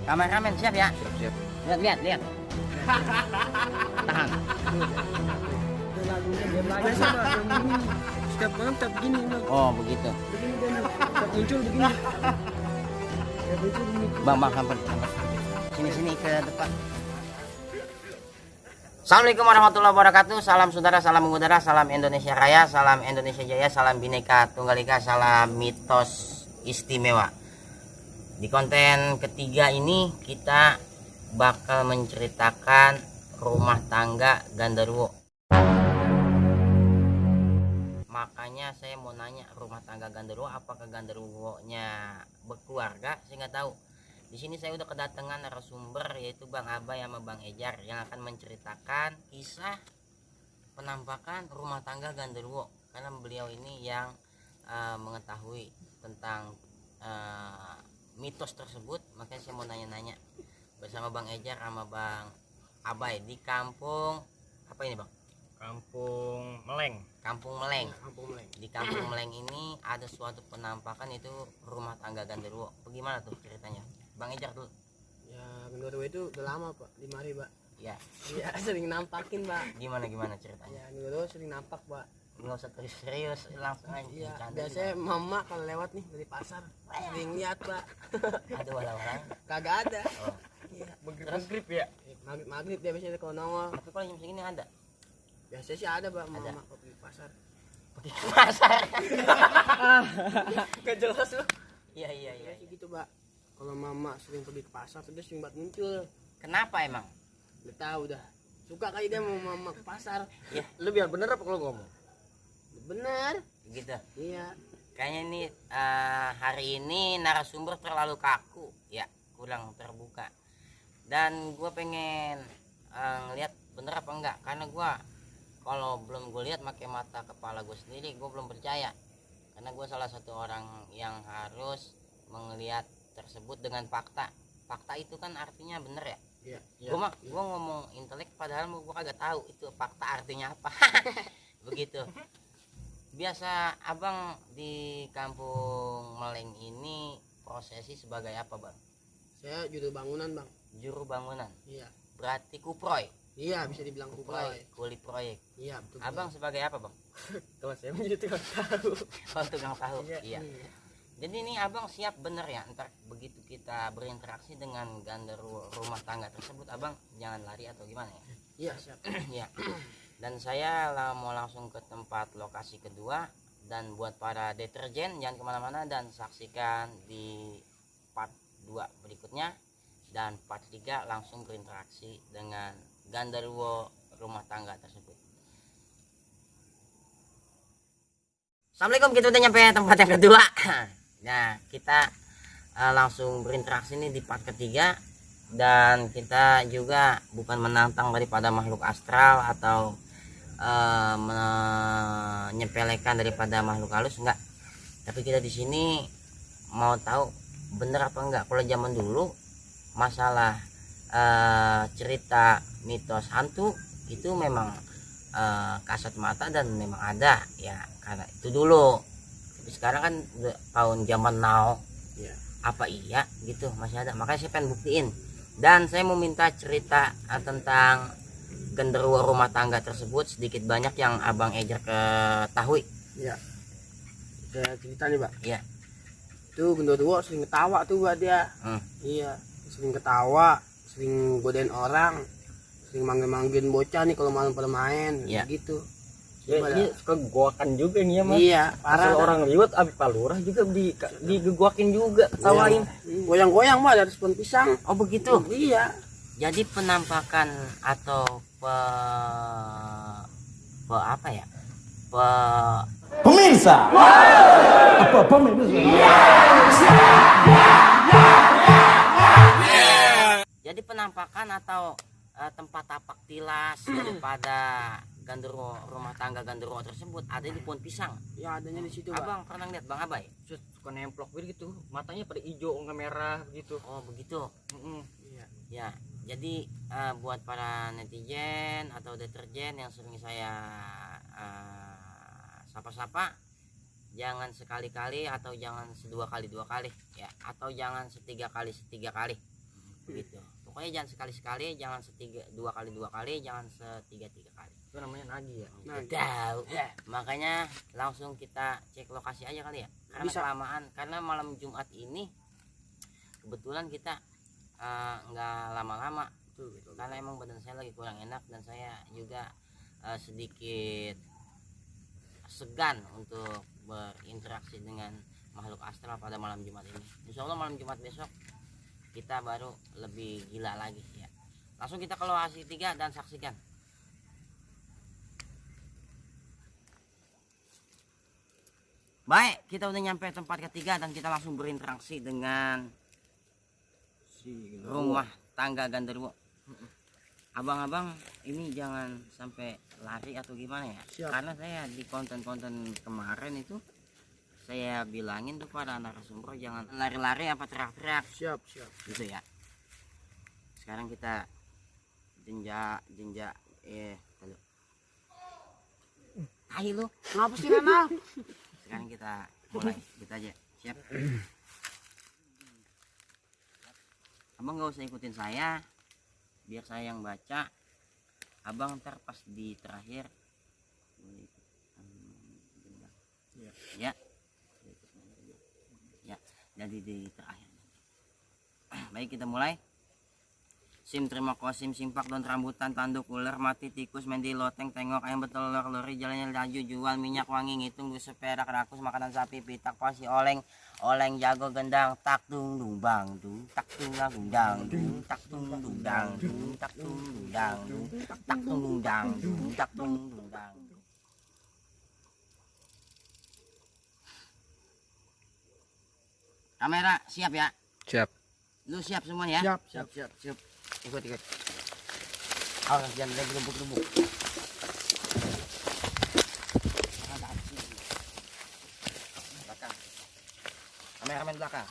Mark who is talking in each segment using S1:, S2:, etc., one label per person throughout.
S1: Kameramen siap ya?
S2: Siap.
S1: Lihat. Tahan.
S3: Lagunya diam lagi biasa Pak, yang begini. Setiap malam setiap begini Bang.
S1: Oh begitu.
S3: Begini dia nih, setiap muncul begini. Ya muncul begini.
S1: Bang, sampai. Sini ke depan. Assalamualaikum warahmatullahi wabarakatuh. Salam saudara, salam mengudara, salam Indonesia Raya, salam Indonesia Jaya, salam Bhinneka Tunggal Ika, salam mitos istimewa. Di konten ketiga ini kita bakal menceritakan rumah tangga Ganderuwo. Makanya saya mau nanya, rumah tangga Ganderuwo, apakah Ganderuwo-nya berkeluarga? Saya nggak tahu. Di sini saya udah kedatangan narasumber, yaitu Bang Abay sama Bang Ejar, yang akan menceritakan kisah penampakan rumah tangga Ganderuwo, karena beliau ini yang mengetahui tentang mitos tersebut. Makanya saya mau nanya-nanya bersama Bang Ejar sama Bang Abay di kampung apa ini Bang?
S2: Kampung Meleng.
S1: Kampung Meleng.
S3: Kampung Meleng.
S1: Di Kampung Meleng ini ada suatu penampakan, itu rumah tangga Ganderuwo. Bagaimana tuh ceritanya? Bang Ejar dulu.
S3: Ya Ganderuwo itu udah lama Pak, di mari Pak.
S1: Ya,
S3: Iya sering nampakin Pak.
S1: gimana ceritanya?
S3: Ya Ganderuwo sering nampak Pak.
S1: Nggak usah serius, langsung aja.
S3: Iya,
S1: bercanda
S3: biasanya mama kalau lewat nih dari pasar sering lihat Pak.
S1: juga. Ada walau-walau.
S3: Kagak ada.
S1: Oh.
S3: Iya.
S2: Maghrib ya.
S3: Maghrib dia biasanya kalau nongol.
S1: Tapi kalau jam segini ada.
S3: Biasanya sih ada Pak,
S1: Ada.
S3: mama kalau pergi pasar.
S1: Pergi ke pasar.
S3: Gak jelas loh.
S1: Iya.
S3: Iya sih gitu Pak. Kalau mama sering pergi ke pasar, terus sering banget muncul.
S1: Kenapa emang?
S3: Udah tahu dah. Suka kali dia mau mama ke pasar.
S1: Ya,
S2: Lu biar bener apa kalau ngomong?
S3: Bener.
S1: gitu.
S3: Iya.
S1: Kayaknya ini hari ini narasumber terlalu kaku, ya, kurang terbuka. Dan gue pengen ngeliat bener apa enggak, karena gue kalau belum gue lihat pakai mata kepala gue sendiri, gue belum percaya. Karena gue salah satu orang yang harus melihat tersebut dengan fakta. Fakta itu kan artinya bener ya.
S3: Iya.
S1: Gue ngomong intelek, padahal gue kagak tahu itu fakta artinya apa. Begitu. Biasa abang di Kampung Meleng ini prosesi sebagai apa Bang?
S3: Saya juru bangunan Bang.
S1: Juru bangunan.
S3: Iya.
S1: Berarti kuproy.
S3: Iya bisa dibilang kuproy.
S1: Kuli proyek.
S3: Iya betul.
S1: Abang sebagai apa Bang?
S2: Kalau saya menjadi tukang tahu.
S1: Oh, tukang tahu. Iya.
S3: Iya.
S1: Jadi ini abang siap bener ya, ntar begitu kita berinteraksi dengan Ganderuwo rumah tangga tersebut, abang jangan lari atau gimana ya?
S3: Iya siap.
S1: Ya. Dan saya mau langsung ke tempat lokasi kedua. Dan buat para deterjen jangan kemana-mana dan saksikan di part 2 berikutnya. Dan part 3 langsung berinteraksi dengan Ganderuwo rumah tangga tersebut. Assalamualaikum, kita udah nyampe tempat yang kedua. Nah, kita langsung berinteraksi nih di part ketiga. Dan kita juga bukan menantang daripada makhluk astral atau menyepelekan daripada makhluk halus, enggak. Tapi kita di sini mau tahu bener apa enggak kalau zaman dulu masalah cerita mitos hantu itu memang kasat mata dan memang ada ya, karena itu dulu. Tapi sekarang kan tahun zaman now,
S3: Iya.
S1: apa iya gitu masih ada. Makanya saya pengen buktiin, dan saya mau minta cerita tentang Ganderuwo rumah tangga tersebut sedikit banyak yang abang Ejar ketahui.
S3: Iya. Saya cerita nih Pak.
S1: Iya.
S3: Itu Ganderuwo sering ketawa tuh Pak dia. Iya. Sering ketawa, sering godain orang, sering manggil-manggilin bocah nih kalau malam pada main.
S1: Iya.
S3: Gitu.
S2: Ya, ini suka gegoakan juga nih ya Mas.
S3: Iya.
S2: Parah
S3: Parah.
S2: orang liwat abis palurah juga digegoakin juga, ketawain.
S3: Goyang-goyang Pak dari pohon pisang.
S1: Oh begitu.
S3: Iya.
S1: Jadi penampakan atau apa ya?
S4: Pemirsa, apa pemirsa?
S1: Jadi penampakan atau tempat tapak tilas daripada Ganderuwo rumah tangga Ganderuwo tersebut ada di pohon pisang.
S3: Ya adanya di situ Pak.
S1: Abang pernah lihat Bang Abay?
S2: Suka nemplok gitu, matanya pada hijau nggak merah gitu.
S1: Oh begitu.
S3: Iya.
S1: Ya, jadi buat para netizen atau deterjen yang sering saya sapa-sapa, jangan sekali-kali atau jangan dua kali ya, atau jangan 3 kali 3 kali. begitu. Pokoknya jangan sekali-sekali, jangan dua kali, jangan tiga kali.
S2: Itu namanya nagih ya.
S1: Tahu. Makanya langsung kita cek lokasi aja kali ya. Karena
S3: Bisa.
S1: kelamaan, karena malam Jumat ini kebetulan kita nggak lama-lama. Karena emang badan saya lagi kurang enak dan saya juga sedikit segan untuk berinteraksi dengan makhluk astral pada malam Jumat ini. Insya Allah malam Jumat besok kita baru lebih gila lagi ya. Langsung kita ke lokasi 3 dan saksikan. Baik, kita udah nyampe tempat ketiga dan kita langsung berinteraksi dengan rumah tangga Ganderwo. Abang-abang ini jangan sampai lari atau gimana ya.
S3: Siap.
S1: Karena saya di konten-konten kemarin itu saya bilangin tuh pada narasumber jangan lari-lari apa teriak-teriak
S3: Siap.
S1: gitu ya. Sekarang kita jenjak halo. Tai lu.
S3: Ngapa sih Renal?
S1: Sekarang kita mulai kita aja. Siap. Abang nggak usah ikutin saya, biar saya yang baca. Abang ntar pas di terakhir ya jadi di terakhir. Baik, kita mulai. Sim terima kosim simpak don rambutan tanduk ular mati tikus mendi loteng tengok ayam betelur lori jalannya laju jual minyak wangi ngitung dus sepeda rakus makanan sapi pitak pasi oleng jago gendang tak tung dung bang dung tak tung lagung dang dung tak tung dung dang dung tak tung dung dang dung tak tung dung dang dung tak tung dung dang. Kamera siap ya?
S2: Siap.
S1: Lu siap semuanya ya?
S3: Siap.
S1: Ikut. Awas jangan gebuk-gebuk. Belakang. Kameramen belakang.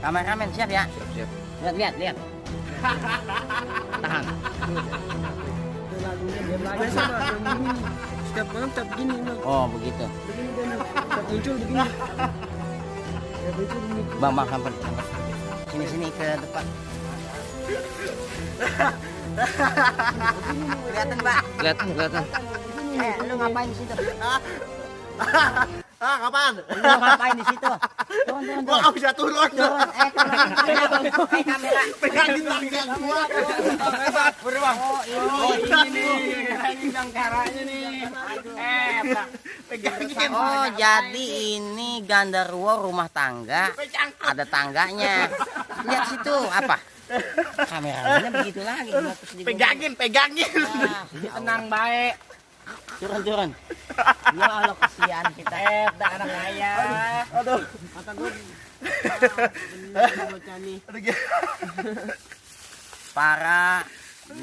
S1: Kameramen siap ya?
S2: Siap.
S1: Lihat. Tahan.
S3: Biasa Bang, jam begini. Setiap malam setiap begini Bang.
S1: Oh begitu.
S3: Begini dan setiap muncul begini. Ya muncul begini.
S1: Bang sampai sini ke depan. Kelihatan Mbak.
S2: Kelihatan.
S1: Lu ngapain di situ?
S3: Kapan?
S1: Lu ngapain di situ? Turun.
S3: Gua enggak bisa turun.
S1: Turun. Kamera.
S3: Pegangin tangan gua.
S1: Beruang. Oh, ini nih.
S3: Ini bangkaranya nih. Pegangin.
S1: Oh, jadi ini Ganderwo rumah tangga. Ada tangganya. Lihat situ apa? Kameranya begitu lagi.
S3: Pegangin.
S1: Nah,
S3: Tenang baik.
S1: turun. Ya Allah kesian kita.
S3: Anak ayah. Aduh. Mata gua.
S1: Para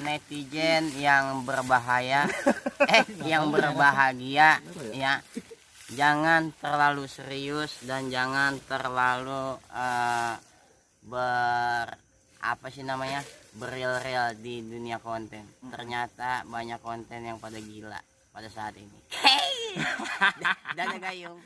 S1: netizen yang berbahaya yang berbahagia ya, jangan terlalu serius dan jangan terlalu berreal di dunia konten. Ternyata banyak konten yang pada gila pada saat ini. Dadah gayung.